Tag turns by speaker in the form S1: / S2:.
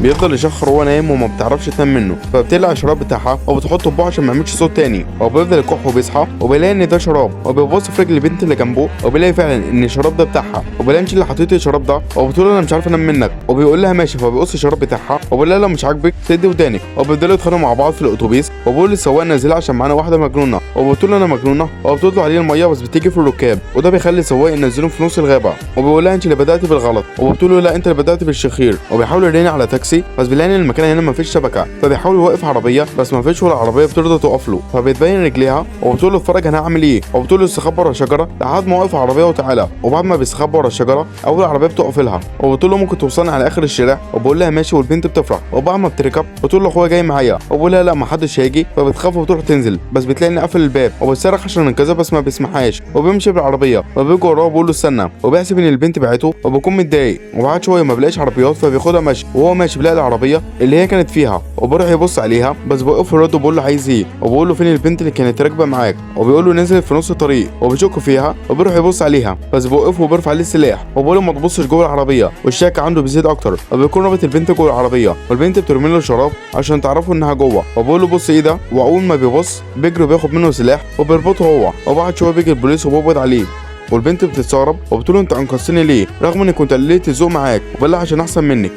S1: بيفضل يشخر وهو نايم وما بتعرفش تنام منه، فبتقلع الشراب بتاعها وبتحطه في بقه عشان ما يعملش صوت تاني. وبيفضل يكح وبيصحى وبيلاقي ان ده شراب، وبيبص في رجل البنت اللي جنبه وبيلاقي فعلا ان الشراب ده بتاعها. وبيلاقي انت اللي حطيتي الشراب ده، وبتقول انا مش عارفه انام منك، وبيقول لها ماشي، فبيقص الشراب بتاعها وبيقول لها لو مش عاجبك سدي ودانك. وبيفضلوا يتخانقوا مع بعض في الاتوبيس، وبيقول للسواق نزلها عشان معانا واحدة مجنونه، وبتقول انا مجنونه، وبتطلع عليه المية بس بتيجي في الركاب، وده بيخلي السواق ينزلهم في نص الغابة. وبيقول لها انت اللي بدات بالغلط، وبتقول له لا انت اللي بدات بالشخير. وبيحاول يرن على تاكسي بس بيلاقي ان المكان هنا مفيش شبكة، فبيحاول يوقف عربية بس مفيش ولا عربية بترضى تقف له، فبتبين رجليها وبتقول له اتفرج انا هعمل ايه، وبتقول له استخبى ورا شجرة لحد ما وقف عربية وتعالى. وبعد ما بيستخبى ورا الشجرة اول عربية بتقف لها، وبتقول له ممكن توصلني على اخر الشارع، وبقول لها ماشي، والبنت بتفرح. وبعد ما بتركب بتقول له اخويا جاي معايا، وبقول لها لا ما حدش هيجي، فبتخاف وبتروح تنزل بس بتلاقي ان قفل الباب، وبتصرخ عشان ينقذها بس ما بيسمعهاش، وبيمشي بالعربية وبيجي وراه وبيقول له استنى، وبيحسب ان البنت بعته وبيكون متضايق. وبعد شوية ما بيلاقيش عربيات فبياخدها ماشي، وهو ماشي بيلاقي العربية اللي هي كانت فيها، وبيروح يبص عليها بس بيوقف الرد وبيقول له عايز ايه، وبيقول له فين البنت اللي كانت راكبه معاك، وبيقول له نزلت في نص الطريق، وبيشك فيها وبيروح يبص عليها بس بيوقفه وبيرفع عليه السلاح وبيقول له ما تبصش جوه العربية، والشك عنده بيزيد اكتر، وبيكون رابط البنت جوه العربية، والبنت بترمي له شراب عشان تعرفوا انها جوه، وبيقول له بص ايه ده، واول ما بيبص بيجري وبياخد منه سلاح وبيربطه هو. وبعد شوية بيجي البوليس وبيقبض عليه، والبنت بتتستغرب وبتقول له انت انقذتني ليه رغم اني كنت قللت الذوق معاك، وبقول لها عشان احسن منك.